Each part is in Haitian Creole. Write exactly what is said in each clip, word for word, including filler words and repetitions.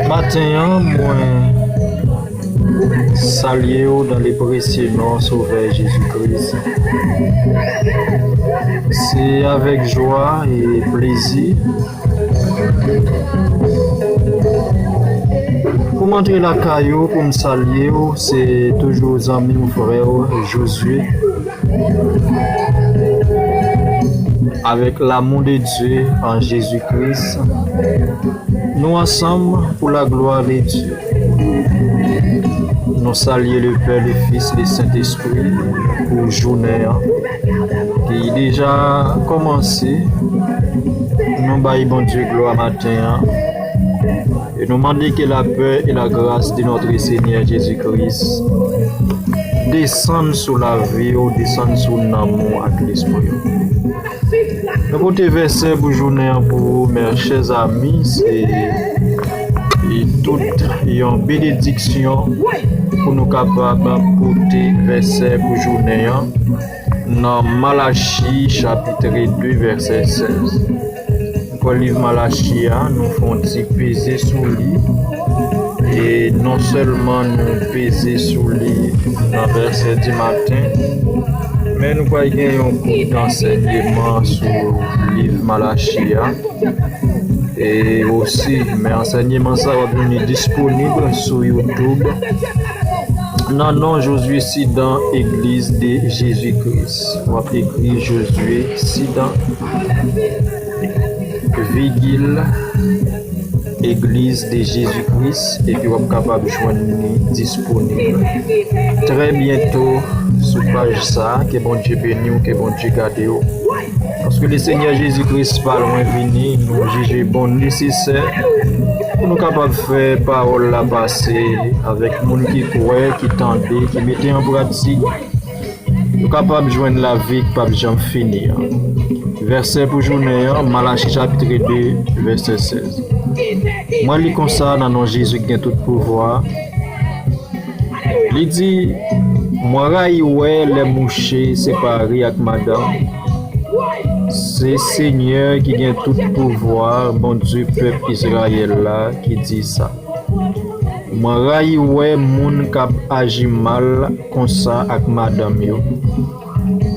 Maten an, mwen salye w dans le précieux nom Sauveur Jésus-Christ. Se avèk jwa e plezi pou m antre lakay ou, pou m salye w. Se toujou zanmi w, frè w, Josué. Avec l'amour de Dieu en Jésus-Christ, nou ansanm pou la glwa de Dye. Nou salye le Pè, le Fis, le Sentespri pou jounen an ki deja kòmanse. Nou bay Bondye glwa maten an. E nou mande ke la pè e la gras de notre Seigneur Jésus-Christ desann sou lavi w, desann sou nanm ou ak lespri w. Nou pote vèsè pou jounen an pou ou, mes chers amis, se e tout yon benediksyon pou nou kapab pote vèsè pou jounen an nan Malachi chapit de vèsè sèz. Pou liv Malachi a, nou fè yon ti peze sou li. E non sèlman nou peze sou li nan vèsè di maten, men nou pral gen yon kout ansèyman sou liv Malachi a. E osi, men ansèyman sa w ap jwenn li disponib sou YouTube nan non Josué Sidan, Église de Jésus-Christ. W ap ekri Josué Sidan, vigil, Église de Jésus-Christ, epi w ap kapab jwenn li disponib. Trè byento sou paj sa, ke Bondye beni w, ke Bondye gade w. Paske le Senyè Jezi Kris pa lwen vini, nou jije bon nesesè pou nou kapab fè pawòl la pase avèk moun ki kwè, ki tande, ki mete an pratik, nou kapab jwenn lavi k p ap janm fini an. Vèsè pou jounen an, Malachi chapit de, vèsè sèz. Mwen li konsa nan non Jezi ki gen tout pouvwa. Li di, mwen rayi wè lè mouche separe ak madanm. Se Senyè ki gen tout pouvwa, Bondye pèp Izrayèl la, ki di sa. Mwen rayi wè moun k ap aji mal konsa ak madanm yo.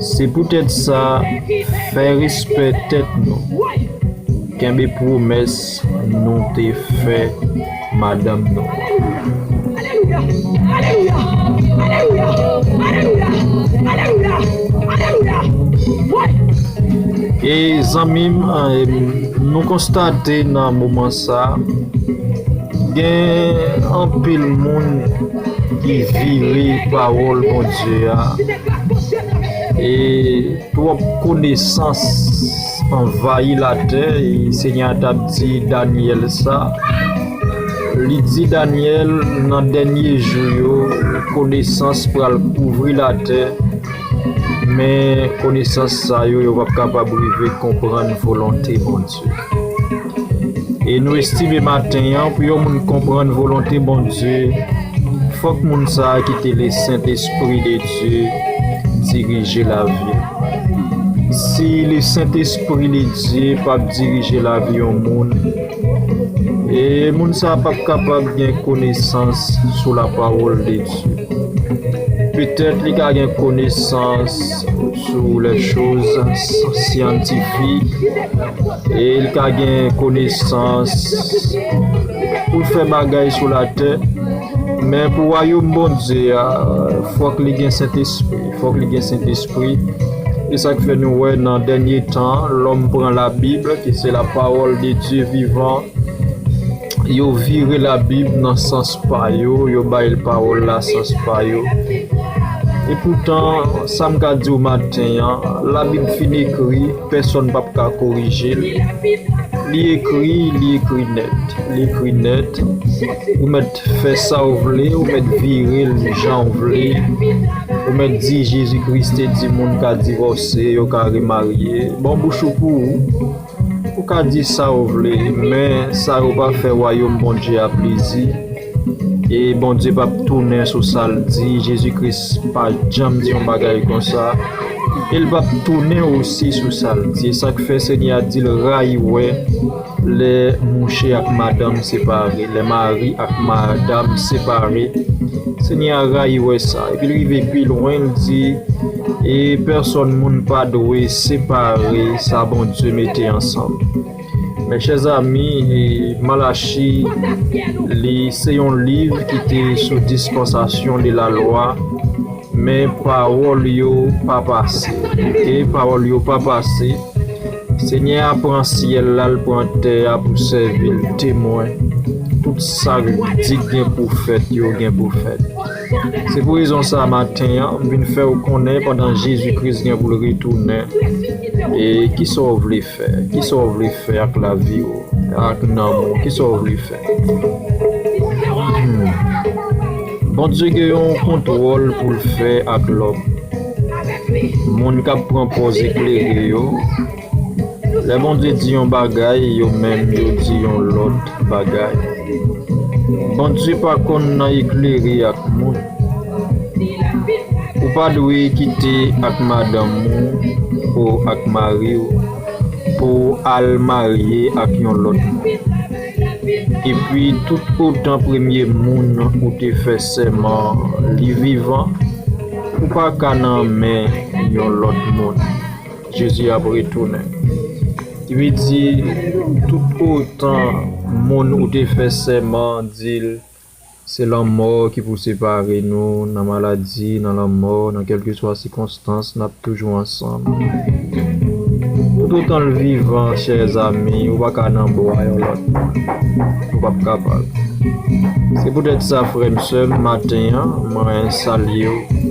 Se poutèt sa, fè respè tèt nou. Kenbe pwomès nou te fè madanm nou. Alelouya! Alelouya! Alelouya! Alelouya! Alelouya! Alelouya! E zanmi m, eh, nou konstate nan moman sa, gen anpil moun ki vire pawòl Bondye a. E twòp konesans anvayi latè, e Senyè a t ap di Danyèl sa. Li di Danyèl, nan dènye jou yo, konesans pral kouvri latè, men konesans sa yo, yo p ap kapab rive konprann volonte Bondye. E nou estime maten an, pou yon moun konprann volonte Bondye, fòk moun sa a kite le Sentespri de Dye dirije lavi l. Si le Sentespri de Dye p ap dirije lavi yon moun, e moun sa a p ap kapab gen konesans sou la pawòl de Dye. Petèt li ka gen konesans sou les choses scientifiques, e li ka gen konesans pou l fè bagay sou latè. Men pou wayòm Bondye a, fòk li gen Sentespri, fòk li gen Sentespri. E sa k fè nou wè nan dènye tan, lòm pran Labib, ki se la parole de Dieu vivant, yo vire Labib nan sans pa yo, yo bay pawòl la sans pa yo. Epoutan, sa m ka di w maten an, Labib fin ekri, pèsonn p ap ka korije l. Li ekri, li ekri nèt, li ekri nèt. Ou mèt fè sa w vle, ou mèt vire l jan w vle. Ou mèt di Jezi Kris te di moun ka divòse, yo ka remarye. Bon, bouch ou pou ou. Ou ka di sa w vle, men sa yo pa fè wayòm Bondye a plezi. E Bondye p ap tounen sou sa l di. Jezi Kris pa janm di yon bagay konsa. E l p ap tounen osi sou sa l di. E sa k fè Senyè a di l rayi wè lè mouche ak madanm separe, lè mari ak madanm separe. Senyè a rayi wè sa. Epi l rive pi lwen, l di, e pèsonn moun pa dwe separe sa Bondye mete ansanm. Mes chers amis, e Malachi, li se yon liv ki te sou dispensasyon de la lwa, men pawòl yo pa pase. Oke, pawòl yo pa pase. Senyè a pran syèl la, l pran tè a pou sèvi l temwen. Tout sa l di gen pou fèt, yo gen pou fèt. Se pou rezon sa a, maten an, m vin fè w konnen pandan Jezi Kris gen pou l retounen, e kisa w vle fè? Kisa w vle fè ak lavi w, ak nanm ou? Kisa w vle fè? Hmm. Bondye gen yon kontwòl pou l fè ak lòm. Moun k ap pran pòz eklere yo, lè Bondye di yon bagay, yo menm yo di yon lòt bagay. Bondye pa konn nan eklere ak moun. Ou pa dwe kite ak madanm ou, ou ak mari w, pou w al marye ak yon lòt moun. Epi, tout otan premye moun ou te fè sèman li vivan, ou pa ka nan men yon lòt moun. Jezi ap retounen. Li di, tout otan moun ou te fè sèman di l, se lanmò ki pou separe nou, nan maladi, nan lanmò, nan kèlkeswa sikonstans, n ap toujou ansanm. Tout otan l vivan, chè zami, ou pa ka nan bwa yon lòt moun. Ou p ap kapab. Se poutèt sa, frè m, sè m, maten an, mwen salye w.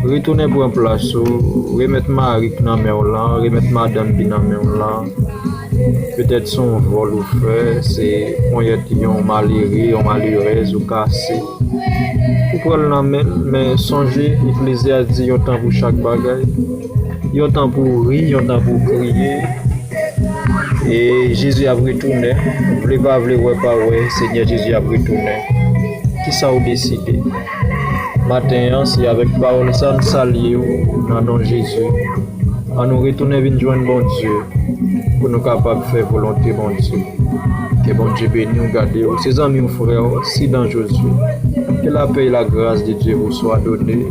Retounen pran plas ou, remèt mari k nan men w lan, remèt madanm ki nan men w lan. Petèt se yon vòl ou fè, se ponyèt yon malere, yon malerèz ou kase. Ou pran l nan men l, men sonje, Eklezyas di yon tan pou chak bagay. Yon tan pou w ri, yon tan pou w kriye. E Jezi ap retounen. Vle pa vle, wè pa wè, Senyè Jezi ap retounen. Kisa w deside? Maten an, se avèk pawòl sa m salye w nan non Jezi. Ann nou retounen vin jwenn Bondye pou nou kapab fè volonte Bondye. Ke Bondye beni w, gade w. Se zanmi w, frè w, Sidan Josué. Que la paix et la grâce de Dieu vous soit donnée.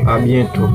À bientôt.